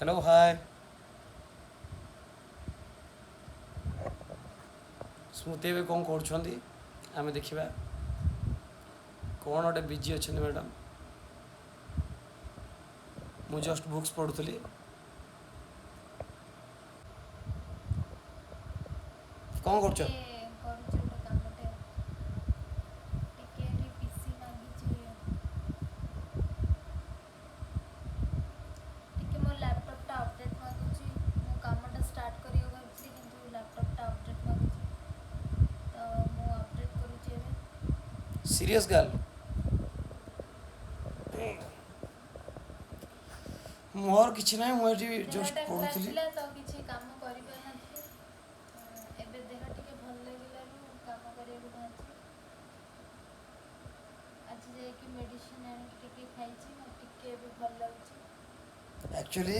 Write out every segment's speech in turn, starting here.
Hello, hi. ସ୍ମୃତି ଏବେ କ'ଣ କରୁଛନ୍ତି ଆମେ ଦେଖିବା। କ'ଣ ଗୋଟେ ବିଜି ଅଛନ୍ତି ମ୍ୟାଡ଼ାମ୍। ମୁଁ ଜଷ୍ଟ ବୁକ୍ସ ପଢ଼ୁଥିଲି। କ'ଣ କରୁଛ? ଟିକେ କରୁଛି ଗୋଟେ କାମଟେ। ଟିକେ ଏଠି ପିସି ମାଗିଛି, ଟିକେ ମୋ ଲ୍ୟାପଟପ୍ଟା ଅପଡ଼େଟ୍ ମାଗୁଛି। ମୁଁ କାମଟା ଷ୍ଟାର୍ଟ କରିବାକୁ ଭାବୁଥିଲି, କିନ୍ତୁ ଲ୍ୟାପଟପ୍ଟା ଅପଡ଼େଟ୍ ମାଗୁଛି, ତ ମୁଁ ଅପଡ଼େଟ୍ କରୁଛି ଏବେ। Serious girl. ମୋର କିଛି ନାହିଁ, ମୁଁ ଏଠି ଜଷ୍ଟ ଦେହଟା ଖରାପ ପଢ଼ୁଥିଲି। ଥିଲା ତ କିଛି କାମ କରିପାରିନଥିଲି। ଏବେ ଦେହ ଟିକେ ଭଲ ଲାଗିଲାରୁ କାମ କରିବାକୁ ବାହାରିଛି। ଆଜି ଯାଇକି ମେଡ଼ିସିନ ଆଣିକି ଟିକେ ଖାଇଛି, ମୋତେ ଟିକେ ଏବେ ଭଲ ଲାଗୁଛି। ଆକ୍ଚୁଆଲି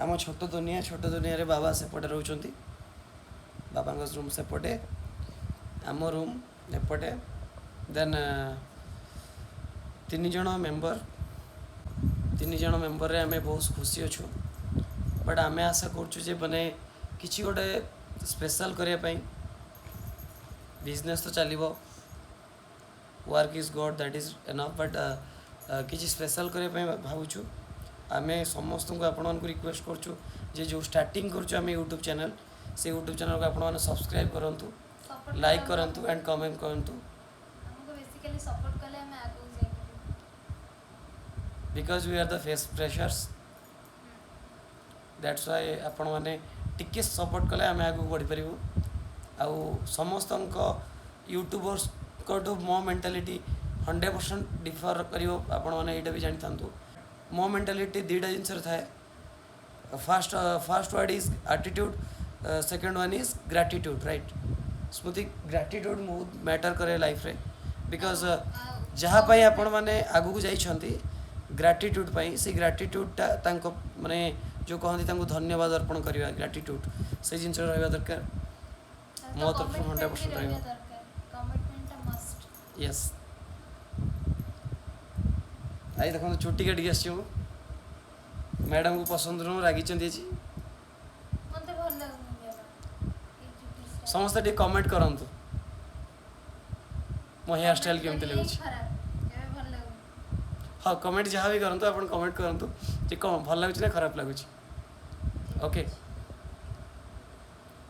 ଆମ ଛୋଟ ଦୁନିଆ, ଛୋଟ ଦୁନିଆରେ ବାବା ସେପଟେ ରହୁଛନ୍ତି। ବାବାଙ୍କ ରୁମ୍ ସେପଟେ, ଆମ ରୁମ୍ ଏପଟେ। ଦେନ୍ ତିନି ଜଣ ମେମ୍ବର, ତିନି ଜଣ ମେମ୍ବରରେ ଆମେ ବହୁତ ଖୁସି ଅଛୁ। ବଟ୍ ଆମେ ଆଶା କରୁଛୁ ଯେ ମାନେ କିଛି ଗୋଟେ ସ୍ପେଶାଲ୍ କରିବା ପାଇଁ। ବିଜନେସ୍ ତ ଚାଲିବ, work is God, that is enough, but କିଛି ସ୍ପେଶାଲ୍ କରିବା ପାଇଁ ଭାବୁଛୁ। ଆମେ ସମସ୍ତଙ୍କୁ, ଆପଣମାନଙ୍କୁ ରିକ୍ୱେଷ୍ଟ କରୁଛୁ ଯେ ଯେଉଁ ଷ୍ଟାର୍ଟିଂ କରୁଛୁ ଆମେ ୟୁଟ୍ୟୁବ୍ ଚ୍ୟାନେଲ୍, ସେ ୟୁଟ୍ୟୁବ୍ ଚ୍ୟାନେଲ୍କୁ ଆପଣମାନେ ସବସ୍କ୍ରାଇବ୍ କରନ୍ତୁ, ସପୋର୍ଟ ଲାଇକ୍ କରନ୍ତୁ କରନ୍ତୁ ଆଣ୍ଡ କମେଣ୍ଟ କରନ୍ତୁ। ଆମକୁ। ବେସିକାଲି ସପୋର୍ଟ କଲେ ଆମେ ଆଗକୁ ଯାଇପାରିବୁ। Because we are the face freshers, that's why ଆପଣମାନେ ଟିକେ ସପୋର୍ଟ କଲେ ଆମେ ଆଗକୁ ବଢ଼ିପାରିବୁ। ଆଉ ସମସ୍ତଙ୍କ ୟୁଟ୍ୟୁବର୍ସଙ୍କଠୁ ମୋ ମେଣ୍ଟାଲିଟି 100% ଡିଫର୍ କରିବ, ଆପଣମାନେ ଏଇଟା ବି ଜାଣିଥାନ୍ତୁ। ମୋ ମେଣ୍ଟାଲିଟି ଦୁଇଟା ଜିନିଷରେ ଥାଏ। First word is attitude, second one is gratitude, right Smriti? Gratitude ବହୁତ ମ୍ୟାଟର୍ କରେ ଲାଇଫ୍ରେ, because ଆଉ ଯାହା ପାଇଁ ଆପଣମାନେ ଆଗକୁ ଯାଇଛନ୍ତି ଗ୍ରାଟିଟ୍ୟୁଡ଼ ପାଇଁ, ସେଇ ଗ୍ରାଟିଟ୍ୟୁଡ଼ଟା ତାଙ୍କ ମାନେ ଯେଉଁ କହନ୍ତି ତାଙ୍କୁ ଧନ୍ୟବାଦ ଅର୍ପଣ କରିବା, ଗ୍ରାଟିଟ୍ୟୁଡ଼ ସେଇ ଜିନିଷ ରହିବା ଦରକାର। ଆଉ ମୋ ତ ତରଫରୁ କମିଟମେଣ୍ଟ 100% ବି ରହିବ। ରହିବା ଦରକାର। କମିଟମେଣ୍ଟଟା ମଷ୍ଟ। ୟେସ୍। ଆଜି ଦେଖନ୍ତୁ, ଚୁଟି କାଟିକି ଆସିଛି ମୁଁ। ମ୍ୟାଡ଼ାମକୁ ପସନ୍ଦ ନୁହଁ, ରାଗିଛନ୍ତି ଆଜି। ମୋତେ ଭଲ ଲାଗୁନି ଜମା ଏଇ ଚୁଟି ଷ୍ଟାଇଲ୍। ସମସ୍ତେ ଟିକେ କମେଣ୍ଟ କରନ୍ତୁ ମୋ ହେୟାର ଷ୍ଟାଇଲ୍ କମେଣ୍ଟ କେମିତି କରିଲେ ଲାଗୁଛି। ହିଁ ଖରାପ, ଏବେ ଭଲ ଲାଗୁନି। ହଁ, କମେଣ୍ଟ ଯାହା ବି କରନ୍ତୁ, ଆପଣ କମେଣ୍ଟ କରନ୍ତୁ ଯେ କ'ଣ ଭଲ ଲାଗୁଛି ନା ଖରାପ ଲାଗୁଛି। ଠିକ୍ ଓକେ। ଅଛି।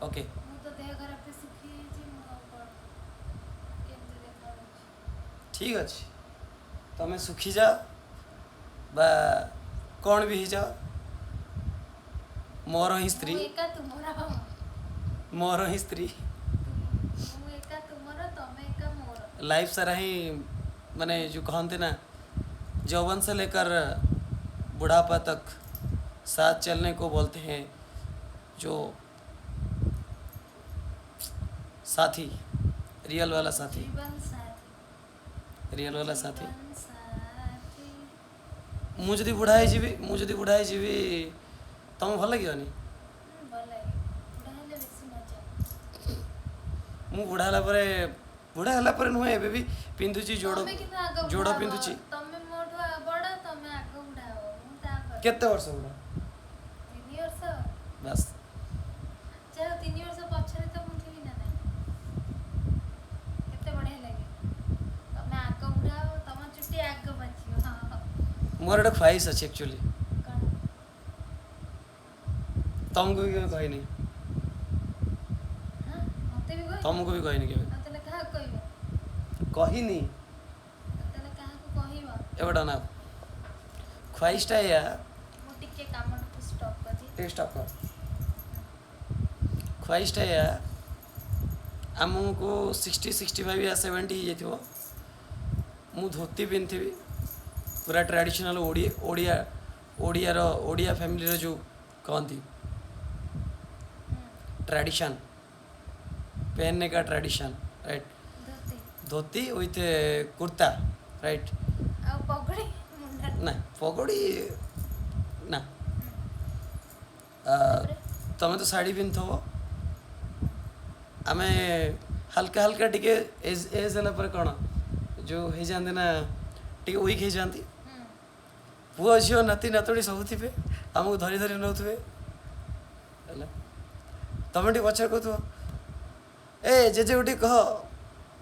ଓକେ। ମୁଁ ତ ଦେହ ଖରାପରେ ଶୁଖି ଯାଇଛି, ମୁଁ ଆଉ କ'ଣ କେମିତି ଦେଖାଯାଉଛି? ଠିକ୍ ଅଛି, ତମେ ଶୁଖିଯାଅ ବା କ'ଣ ବି ହେଇଯାଅ, ମୋର ହିଁ ସ୍ତ୍ରୀ। ମୁଁ ଏକା ତୁମର। ମୋର ହିଁ ସ୍ତ୍ରୀ। ମୁଁ ଏକା ତୁମର, ତମେ ଏକା ମୋର। ଲାଇଫ୍ ସାରା ହିଁ ମାନେ ଯେଉଁ କହନ୍ତି ନା, यौवन से लेकर बुढ़ापा तक साथ चलने को बोलते हैं जो साथी, रियल वाला साथी। ଜୀବନ ସାଥୀ। रियल वाला साथी। ଜୀବନ ସାଥୀ। ମୁଁ ଯଦି ବୁଢ଼ା ହେଇଯିବି, ମୁଁ ଯଦି ବୁଢ଼ା ହେଇଯିବି, ତମକୁ ଭଲ ଲାଗିବନି? ଭଲ ଲାଗେ, ବୁଢ଼ା ହେଲେ ବେଶୀ ମଜା। ମୁଁ ବୁଢ଼ା ହେଲା ପରେ, ବୁଢ଼ା ହେଲା ପରେ ନୁହେଁ, ଏବେ ବି ପିନ୍ଧୁଛି ଯୋଡ଼। ତମେ କିନ୍ତୁ ଆଗ ଯୋଡ଼ ବୁଢ଼ା ହବ। ପିନ୍ଧୁଛି। ତମେ ମୋଠୁ ବଡ଼, ତମେ ଆଗ ବୁଢ଼ା ହବ, ମୁଁ ତାପରେ। କେତେ ବର୍ଷ ବୁଢ଼ା? 3 ବର୍ଷ। ବାସ୍। ଯାହା ହଉ, 3 ବର୍ଷ ପଛରେ ତ ମୁଁ ଥିବି ନା ନାଇଁ? କେତେ ବଢ଼ିଆ ଲାଗେ, ତମେ ଆଗ ବୁଢ଼ା ହବ, ତମ ଚୁଟି ଆଗ ପାଚିବ। ହଁ। ମୋର ଗୋଟେ ଖ୍ୱାଇସ୍ ଅଛି ଆକ୍ଚୁଆଲି। କ'ଣ? ତମକୁ ବି କେବେ କହିନି। ହଁ, ମତେ ବି କହିନ? ତମକୁ ବି କହିନି କେବେ। ଆଉ ତାହେଲେ କାହାକୁ କହିବ? କହିନି। ଆଉ ତାହେଲେ କାହାକୁ କହିବ? ଏବେଟା ନା, ଖ୍ୱାଇସ୍ଟା ଏଇଆ। ମୁଁ ଟିକେ କାମଟାକୁ ଷ୍ଟପ୍ କରିଛି। ଟିକେ ଷ୍ଟପ୍ କର। ଖ୍ୱାଇସ୍ଟା ଏଇଆ, ଆମକୁ 60, 65 ୟା 70 ହେଇଯାଇଥିବ, ମୁଁ ଧୋତି ପିନ୍ଧିଥିବି, ପୁରା ଟ୍ରାଡ଼ିସନାଲ୍ ଓଡ଼ିଆ, ଓଡ଼ିଆର, ଓଡ଼ିଆ ଫ୍ୟାମିଲିର ଯେଉଁ କହନ୍ତି ट्रेडिशन, पहनने का tradition, right? Dhoti. Dhoti with kurta, right? ଆଉ ପଗଡ଼ି ମୁଣ୍ଡରେ? ନା, ପଗଡ଼ି ନା। ତାପରେ? ତମେ ତ ଶାଢ଼ୀ ପିନ୍ଧିଥିବ। ଆମେ ହାଲକା ହାଲକା ଟିକେ ଏଜ୍ ଏଜ୍ ହେଲା ପରେ କ'ଣ ଯେଉଁ ହେଇଯାଆନ୍ତି ନା, ଟିକେ ୱିକ୍ ହେଇଯାଆନ୍ତି। ପୁଅ ଝିଅ ନାତି ନାତୁଣୀ ସବୁ ଥିବେ, ଆମକୁ ଧରି ଧରି ନେଉଥିବେ। ହେଲା, ତମେ ଟିକେ ପଛରେ କହୁଥିବ, ଏ ଜେଜେକୁ ଟିକେ କହ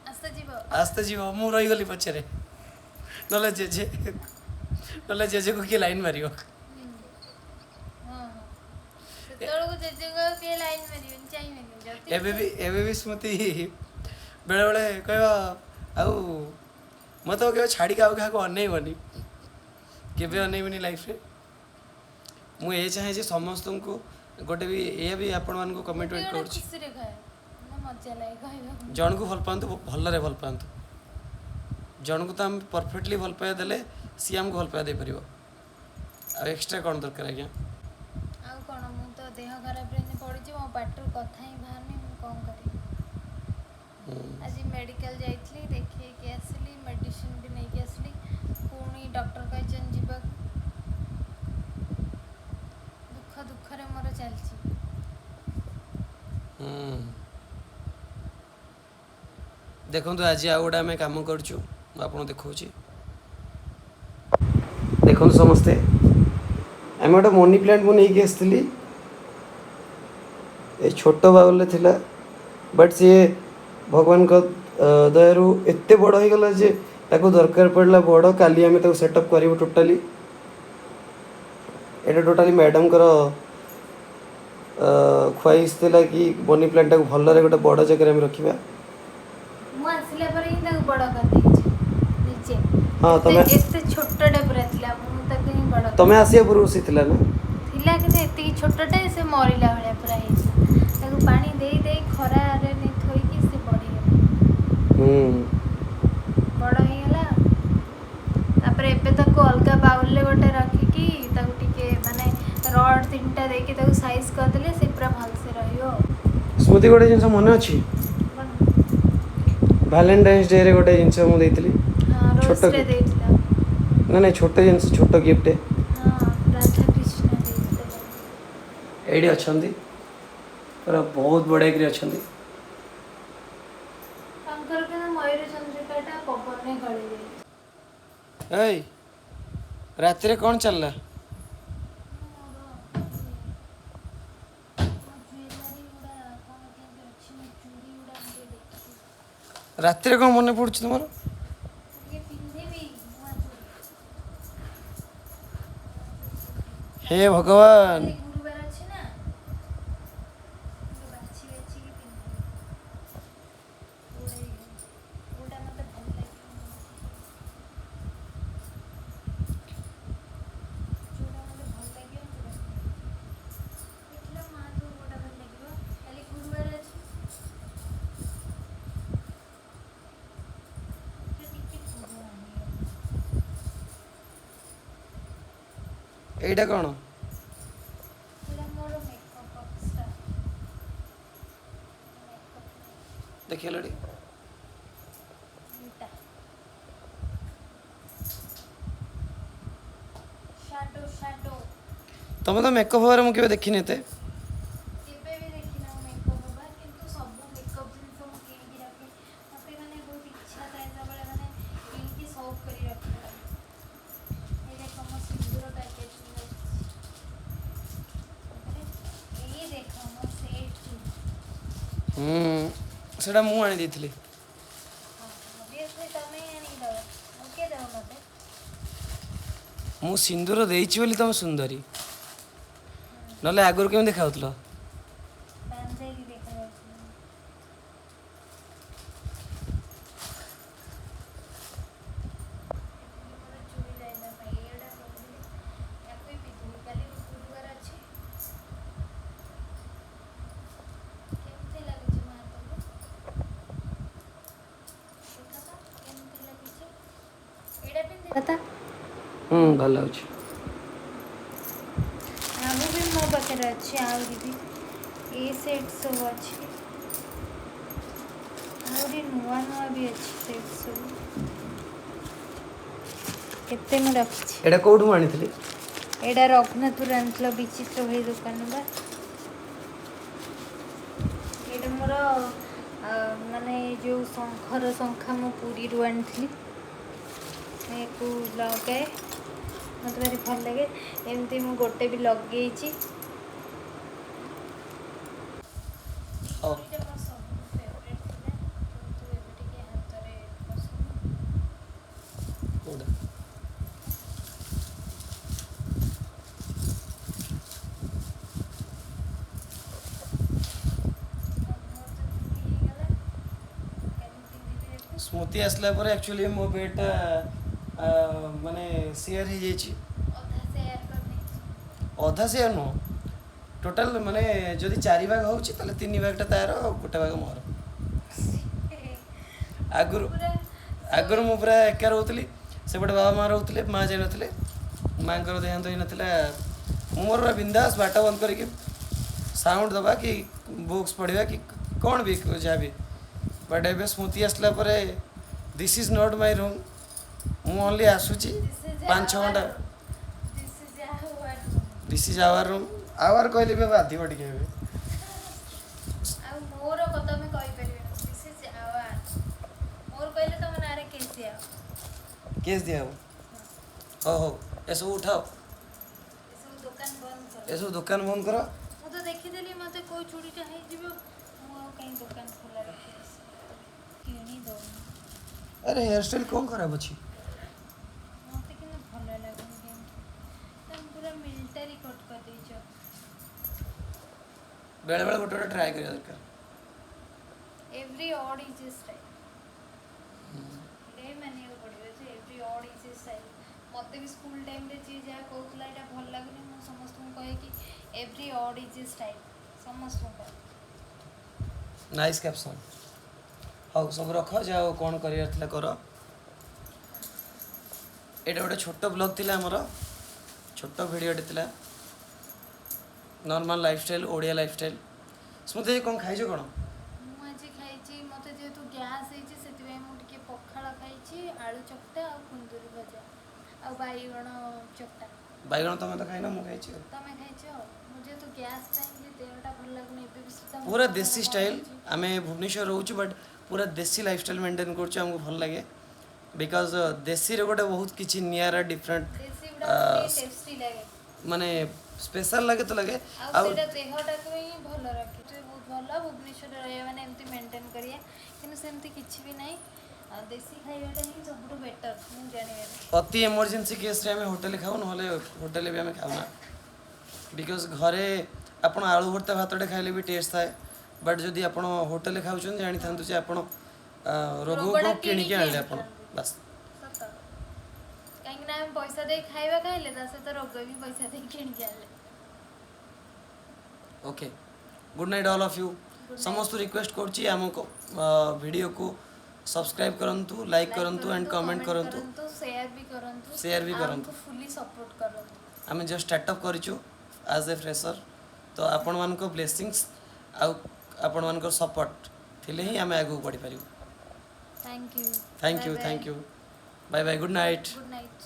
ଆସ୍ତେ ଯିବ। ଆସ୍ତେ ଯିବ, ମୁଁ ରହିଗଲି ପଛରେ, ନହେଲେ ଜେଜେ, ନହେଲେ ଜେଜେକୁ କିଏ ଲାଇନ୍ ମାରିବ। ହଁ ହଁ, ସେତେବେଳକୁ ଜେଜେଙ୍କୁ ଆଉ କିଏ ଲାଇନ୍ ମାରିବେନି, ଚାହିଁବେନି ଯଦି। ଏବେ ବି ସ୍ମୃତି ବେଳେବେଳେ କହିବ, ଆଉ ମୋତେ ଆଉ କେବେ ଛାଡ଼ିକି ଆଉ କାହାକୁ ଅନେଇବନି, କେବେ ଅନେଇବନି ଲାଇଫରେ। ମୁଁ ଏ ଚାହେଁ ଯେ ସମସ୍ତଙ୍କୁ ଗୋଟେ ବି ଏଇଆ ବି ଆପଣମାନଙ୍କୁ ମୁଁ ବି କମିଟମେଣ୍ଟ ଗୋଟେ କରୁଛି। ଖୁସିରେ କହେ, ମାନେ ମଜା ଲାଗେ କହିବାକୁ। ଜଣକୁ ଭଲ ପାଆନ୍ତୁ, ଭଲରେ ଭଲ ପାଆନ୍ତୁ। ଜଣକୁ ତ ଆମେ ପରଫେକ୍ଟଲି ଭଲ ପାଇବା ଦେଲେ ସିଏ ଆମକୁ ଭଲ ପାଇବା ଦେଇପାରିବ, ଆଉ ଏକ୍ସଟ୍ରା କ'ଣ ଦରକାର ଆଜ୍ଞା? ଆଉ କ'ଣ? ମୁଁ ତ ଦେହ ଖରାପରେ ଏମିତି ପଡ଼ିଛି, ମୋ ପାଟିରୁ କଥା ହିଁ ବାହାରୁନି, ମୁଁ କ'ଣ କରିବି? ଆଜି ମେଡ଼ିକାଲ ଯାଇଥିଲି, ଦେଖେଇକି ଆସିଲି, ମେଡ଼ିସିନ ବି ନେଇକି ଆସିଲି। ପୁଣି ଡକ୍ଟର କହିଛନ୍ତି ଯିବାକୁ। ଦୁଃଖ ଦୁଃଖରେ ମୋର ଚାଲିଛି। ହୁଁ। ଦେଖନ୍ତୁ, ଆଜି ଆଉ ଗୋଟେ ଆମେ କାମ କରୁଛୁ, ମୁଁ ଆପଣଙ୍କୁ ଦେଖାଉଛି। ଦେଖନ୍ତୁ ସମସ୍ତେ, ଆମେ ଗୋଟେ ମନି ପ୍ଲାଣ୍ଟ ମୁଁ ନେଇକି ଆସିଥିଲି। ଏ ଛୋଟ ବାଉଲରେ ଥିଲା, ବଟ୍ ସିଏ ଭଗବାନଙ୍କ ଦୟାରୁ ଏତେ ବଡ଼ ହେଇଗଲା ଯେ ତାକୁ ଦରକାର ପଡ଼ିଲା ବଡ଼। କାଲି ଆମେ ତାକୁ ସେଟଅପ୍ କରିବୁ ଟୋଟାଲି। ଏଇଟା ଟୋଟାଲି ମ୍ୟାଡ଼ାମଙ୍କର ଖ୍ୱାଇସ୍ ଥିଲା କି ମନି ପ୍ଲାଣ୍ଟଟାକୁ ଭଲରେ ଗୋଟେ ବଡ଼ ଜାଗାରେ ଆମେ ରଖିବା। ମୁଁ ଆସିଲା ପରେ ହିଁ ତାକୁ ବଡ଼ କରିଦେଇଛି ନିଜେ। ହଁ। ଏତେ ତମେ ଏତେ ଛୋଟଟେ ପୁରା ଥିଲା, ମୁଁ ତାକୁ ହିଁ ବଡ଼ ତମେ ଆସିବା ପୂର୍ବରୁ ସେ ଥିଲା ନା? ଥିଲା, କିନ୍ତୁ ଏତିକି ଛୋଟଟେ, ସେ ମରିଲା ଭଳିଆ ପୁରା ହେଇଥିଲା। ତାକୁ ପାଣି ଦେଇ ଦେଇ, ଖରାରେ ନେଇ ଥୋଇକି ସେ ବଢ଼ିଗଲା, ବଡ଼ ହେଇଗଲା। ତାପରେ ଏବେ ତାକୁ ଅଲଗା ବାଉଲରେ ଗୋଟେ ରଖିକି ତାକୁ ଟିକେ ମାନେ ରଡ୍ ତିନିଟା ଦେଇକି ତାକୁ ସାଇଜ୍ କରିଦେଲେ ସେ ପୁରା ଭଲସେ ରହିବ ଆଉ। ସ୍ମୃତି, ଗୋଟେ ଜିନିଷ ମନେ ଅଛି? କ'ଣ? ଭାଲେଣ୍ଟାଇନ୍ସ ଡେରେ ଗୋଟେ ଜିନିଷ ମୁଁ ଦେଇଥିଲି। ହଁ। ଛୋଟ ରୋଜରେ gift। ଦେଇଥିଲା। ନା ନାଇଁ, ଛୋଟ ଜିନିଷ, ଛୋଟ ଗିଫ୍ଟ। ହଁ, ରାଧା କୃଷ୍ଣ ଦେଇଥିଲେ। ଏଇଠି ଅଛନ୍ତି, ପୁରା ବହୁତ ବଢ଼ିଆ ଅଛନ୍ତି। ତାଙ୍କର କିନ୍ତୁ ମୟୂର ଚନ୍ଦ୍ରିକାଟା ପବନରେ ଗଳି ଯାଇଛି। ଏଇ ରାତିରେ କ'ଣ ଚାଲିଲା? ମୋର ମୋ ଜୁଏଲାରୀ ଗୁଡ଼ା କ'ଣ କେମିତି ଅଛି, ମୋ ଚୁଡ଼ି ଗୁଡ଼ା ମୁଁ ଟିକେ ଦେଖିବି। ରାତିରେ କ'ଣ ମନେ ପଡ଼ୁଛି ତୁମର? ଟିକେ ପିନ୍ଧିବି ନୂଆ ଚୁଡ଼ି। ହେ ଭଗବାନ! କାଲି ଗୁରୁବାର ଅଛି ନା, ଟିକେ ବାଛି ବାଛିକି ପିନ୍ଧିବି କୋଉଟା କୋଉଟା ମୋତେ ଭଲ ଲାଗିବ। ମୁଁ ଯୋଉଟା ମୋତେ ଭଲ ଲାଗିବ ମୁଁ ସେଇଟା ପିନ୍ଧିବି। ଦେଖିଲ ମା, ତୁ କୋଉଟା ଭଲ ଲାଗିବ? କାଲି ଗୁରୁବାର ଅଛି। ଏଟା ଟିକେ ପୁରୁଣା ହେଇଗଲା। ଏଇଟା କ'ଣ? ଏଇଟା ମୋର ମେକଅପ୍ ବକ୍ସଟା, ମେକଅପ୍। ଦେଖିଲ ଟିକେ। ଏଇଟା ଶ୍ୟାଡୋ, ଶ୍ୟାଡୋ। ତମେ ତ ମେକଅପ୍ ହେବାରେ ମୁଁ କେବେ ଦେଖିନି ଏତେ। କେବେ ବି ଦେଖିନା ମୁଁ ମେକଅପ୍ ହେବା, କିନ୍ତୁ ସବୁ ମେକଅପ୍ ଜିନିଷ ମୁଁ କିଣିକି ରଖେ। ମୋତେ ମାନେ ବହୁତ ଇଚ୍ଛା ଥାଏ ସବୁବେଳେ ମାନେ କିଣିକି ସଉକ କରି ରଖିବା ପାଇଁ। ଏଇ ଦେଖ, ମୋ ସିନ୍ଦୁର ପ୍ୟାକେଟ୍ ମୁଁ ରଖିଛି। ତାପରେ ଏଇ ଦେଖ ମୋ ସେଟ୍ ଚୁଡ଼ି। ହୁଁ, ସେଇଟା ମୁଁ ଆଣି ଦେଇଥିଲି। ହଁ, ଅବଭିୟସଲି ତମେ ହିଁ ଆଣିକି ଦେବ, ଆଉ କିଏ ଦେବ ମୋତେ? ମୁଁ ସିନ୍ଦୁର ଦେଇଛି ବୋଲି ତମେ ସୁନ୍ଦରୀ, ନହେଲେ ଆଗରୁ କେମିତି ଦେଖାଯାଉଥିଲ? ବାନ୍ଧେଇକି ଦେଖାଯାଉଛି। ମୋର ଚୁଡ଼ି ରହିଲା ପାଇଁ ଏଇଟା କହୁଥିଲି, ୟାକୁ ବି ପିନ୍ଧିବି। କାଲି ଗୁରୁବାର ଅଛି। କେମିତି ଲାଗୁଛି ମା ତମକୁ? ଦେଖ ତ କେମିତି ଲାଗୁଛି। ଏଇଟା ପିନ୍ଧିବ ତ? ହୁଁ, ଭଲ ଲାଗୁଛି। ଆଉ ବି ମୋ ପାଖରେ ଅଛି, ଆହୁରି ବି ଏଇ ସେଟ୍ ସବୁ ଅଛି, ଆହୁରି ନୂଆ ନୂଆ ବି ଅଛି ସେଟ୍ ସବୁ, କେତେ ମୁଁ ରଖିଛି। ଏଇଟା କୋଉଠୁ ମୁଁ ଆଣିଥିଲି? ଏଇଟା ରଘୁନାଥପୁର ଆଣିଥିଲ, ବିଚିତ୍ର ଭାଇ ଦୋକାନରୁ ବା। ଏଇଟା ମୋର ମାନେ ଯେଉଁ ଶଙ୍ଖର ଶଙ୍ଖା, ମୁଁ ପୁରୀରୁ ଆଣିଥିଲି। ୟାକୁ ଲଗାଏ, ମୋତେ ଭାରି ଭଲ ଲାଗେ। ଏମିତି ମୁଁ ଗୋଟେ ବି ଲଗେଇଛି। ହଉ। ଚୁଡ଼ିଟା ମୋର ସବୁଠୁ ଫେଭରେଟ୍ ଥିଲା, କିନ୍ତୁ ଏବେ ଟିକେ ହାତରେ ପଶୁନି। କୋଉଟା? ଆଉ ମୋର ତ ଚୁଡ଼ି ହେଇଗଲା, କାଲି ପିନ୍ଧିବି ୟାକୁ। ସ୍ମୃତି ଆସିଲା ପରେ ଆକ୍ଚୁଆଲି ମୋ ବେଡ଼୍ଟା ମାନେ ସେୟାର ହେଇଯାଇଛି। ଅଧା ସେୟାର କରିନେଇଛି। ଅଧା ସେୟାର ନୁହଁ, ଟୋଟାଲ ମାନେ ଯଦି ଚାରି ଭାଗ ହେଉଛି, ତାହେଲେ ତିନି ଭାଗଟା ତାର, ଗୋଟେ ଭାଗ ମୋର। ଆଗରୁ ପୁରା ଆଗରୁ ମୁଁ ପୁରା ଏକା ରହୁଥିଲି। ସେପଟେ ବାବା ମା ରହୁଥିଲେ, ମା ଯାଇନଥିଲେ, ମାଙ୍କର ଦେହାନ୍ତ ହେଇନଥିଲା। ମୁଁ ମୋର ପୁରା ବିନ୍ଦାସ ବାଟ ବନ୍ଦ କରିକି ସାଉଣ୍ଡ ଦେବା କି ବୁକ୍ସ ପଢ଼ିବା କି କ'ଣ ବି ଯାହା ବି। ବଟ୍ ଏବେ ସ୍ମୃତି ଆସିଲା ପରେ this is not my room. ମୁଁ ଓନ୍ଲି ଆସୁଛି 5-6 ଘଣ୍ଟା। This is our room. This is our room. Our କହିଲେ ବି ବାଧିବ ଟିକେ ଏବେ। ଆଉ ମୋର ତମେ କହିପାରିବନି। This is our. ମୋର କହିଲେ ତମ ନାଁରେ କେସ୍ ଦିଆହବ। କେସ୍ ଦିଆହବ। ହଉ ହଉ, ଏସବୁ ଉଠାଅ। ଏସବୁ ଦୋକାନ ବନ୍ଦ କର। ଏସବୁ ଦୋକାନ ବନ୍ଦ କର। ମୁଁ ତ ଦେଖିଦେଲି ମୋତେ କୋଉ ଚୁଡ଼ିଟା ହେଇଯିବ। ମୁଁ ଆଉ କାହିଁ ଦୋକାନ ଖୋଲା ରଖିବି? କିଣି ଦଉନି। ଆରେ, ହେୟାର ଷ୍ଟାଇଲ୍ କ'ଣ ଖରାପ ଅଛି? ମୋତେ କିନ୍ତୁ ଭଲ ଲାଗୁନି କେମିତି। ତମେ ପୁରା ମିଲିଟାରୀ କଟ୍ କରିଦେଇଛ। ବେଳେବେଳେ ଗୋଟେ ଗୋଟେ ଟ୍ରାଏ କରିବା ଦରକାର। Every odd is a style. ଏଇଟା ବି ମାନିବାକୁ ପଡ଼ିବ ଯେ every odd is a style. ମୋତେ ବି ସ୍କୁଲ ଟାଇମ୍ରେ ଯିଏ ଯାହା କହୁଥିଲା ଏଇଟା ଭଲ ଲାଗୁନି, ମୁଁ ସମସ୍ତଙ୍କୁ କହେ କି every odd is a style. ସମସ୍ତଙ୍କୁ କହେ। Nice caption. ହଉ, ସବୁ ରଖ, ଯାଅ, କ'ଣ କରିବାର ଥିଲା କର। ଏଇଟା ଗୋଟେ ଛୋଟ ବ୍ଲଗ୍ ଥିଲା ଆମର, ଛୋଟ ଭିଡ଼ିଓଟେ ଥିଲା, ନର୍ମାଲ୍ ଲାଇଫଷ୍ଟାଇଲ୍, ଓଡ଼ିଆ ଲାଇଫଷ୍ଟାଇଲ୍। ସ୍ମୃତି, କ'ଣ ଖାଇଛ କ'ଣ? ମୁଁ ଆଜି ଖାଇଛି, ମୋତେ ଯେହେତୁ ଗ୍ୟାସ୍ ହେଇଛି, ସେଥିପାଇଁ ମୁଁ ଟିକେ ପଖାଳ ଖାଇଛି, ଆଳୁ ଚକଟା ଆଉ କୁନ୍ଦୁରି ଭଜା ଆଉ ବାଇଗଣ ଚକଟା। ବାଇଗଣ ତମେ ତ ଖାଇନ, ମୁଁ ଖାଇଛି ଆଉ। ତମେ ଖାଇଛ। ମୁଁ ଯେହେତୁ ଗ୍ୟାସ୍ ପାଇଁ ଯେ ଦେହଟା ଭଲ ଲାଗୁନି, ଏବେ ବି ସୁଦ୍ଧା ମୋ ପୁରା ମୁଣ୍ଡ ଦେଶୀ କଣ ଷ୍ଟାଇଲ୍। ହଉଛି। ଆମେ ଭୁବନେଶ୍ୱର ରହୁଛୁ, ବଟ୍ ପୁରା ଦେଶୀ ଲାଇଫଷ୍ଟାଇଲ୍ ମେଣ୍ଟେନ୍ କରୁଛୁ। ଆମକୁ ଭଲ ଲାଗେ, because ଦେଶୀରେ ଗୋଟେ ବହୁତ କିଛି ନିଆରା, ଡିଫରେଣ୍ଟ। ଦେଶୀ ଗୁଡ଼ା ଟିକେ ଟେଷ୍ଟି ଲାଗେ। ମାନେ ସ୍ପେଶାଲ୍ ଲାଗେ ତ ଲାଗେ। ଆଉ ଆଉ ସେଇଟା ଦେହଟାକୁ ହିଁ ଭଲ ରଖେ। ସେ ବହୁତ ଭଲ। ଭୁବନେଶ୍ୱରରେ ରହିବା ମାନେ ଏମିତି ମେଣ୍ଟେନ୍ କରିବା, କିନ୍ତୁ ସେମିତି କିଛି ବି ନାହିଁ। ଆଉ ଦେଶୀ ଖାଇବାଟା ହିଁ ସବୁଠୁ ବେଟର୍ ମୁଁ ଜାଣିବାରେ। ଅତି ଏମର୍ଜେନ୍ସି କେସ୍ରେ ଆମେ ହୋଟେଲରେ ଖାଉ, ନହେଲେ ହୋଟେଲରେ ବି ଆମେ ଖାଉନା। Because ଘରେ ଆପଣ ଆଳୁ ଭର୍ତ୍ତା ଭାତଟେ ଖାଇଲେ ବି ଟେଷ୍ଟ ଥାଏ, ବଟ୍ ଯଦି ଆପଣ ହୋଟେଲରେ ଖାଉଛନ୍ତି, ଜାଣିଥାନ୍ତୁ ଯେ ଆପଣ ରୋଗକୁ ରୋଗଟା କ'ଣ କିଣିକି କିଣିକି ଆଣିଲେ ଆପଣ। ଆଣିଥାନ୍ତି। ବାସ୍। ସତ। କାହିଁକି ନା ଆମେ ପଇସା ଦେଇ ଖାଇବା ଖାଇଲେ, ତା ସହିତ ରୋଗ ବି ପଇସା ଦେଇ କିଣିକି ଆଣିଲେ। Okay, good night, all of you. Good night. ସମସ୍ତଙ୍କୁ ରିକ୍ୱେଷ୍ଟ କରୁଛି, ଆମ ଭିଡ଼ିଓକୁ ସବସ୍କ୍ରାଇବ୍ କରନ୍ତୁ, ଲାଇକ୍ କରନ୍ତୁ ଆଣ୍ଡ କମେଣ୍ଟ କରନ୍ତୁ। ସେୟାର ବି କରନ୍ତୁ। Share ବି ଆଉ କରନ୍ତୁ। ଆମକୁ ଫୁଲି ସପୋର୍ଟ କରନ୍ତୁ। ଆମେ ଜଷ୍ଟ ଷ୍ଟାର୍ଟଅପ୍ କରିଛୁ ଆଜ୍ ଏ ଫ୍ରେସର୍, ତ ଆପଣମାନଙ୍କ ବ୍ଲେସିଂସ୍ ଆଉ ଆପଣମାନଙ୍କର ସପୋର୍ଟ ଥିଲେ ହିଁ ଆମେ ଆଗକୁ ବଢ଼ିପାରିବୁ। Thank you. Thank you, thank you, bye bye, good night. Good night.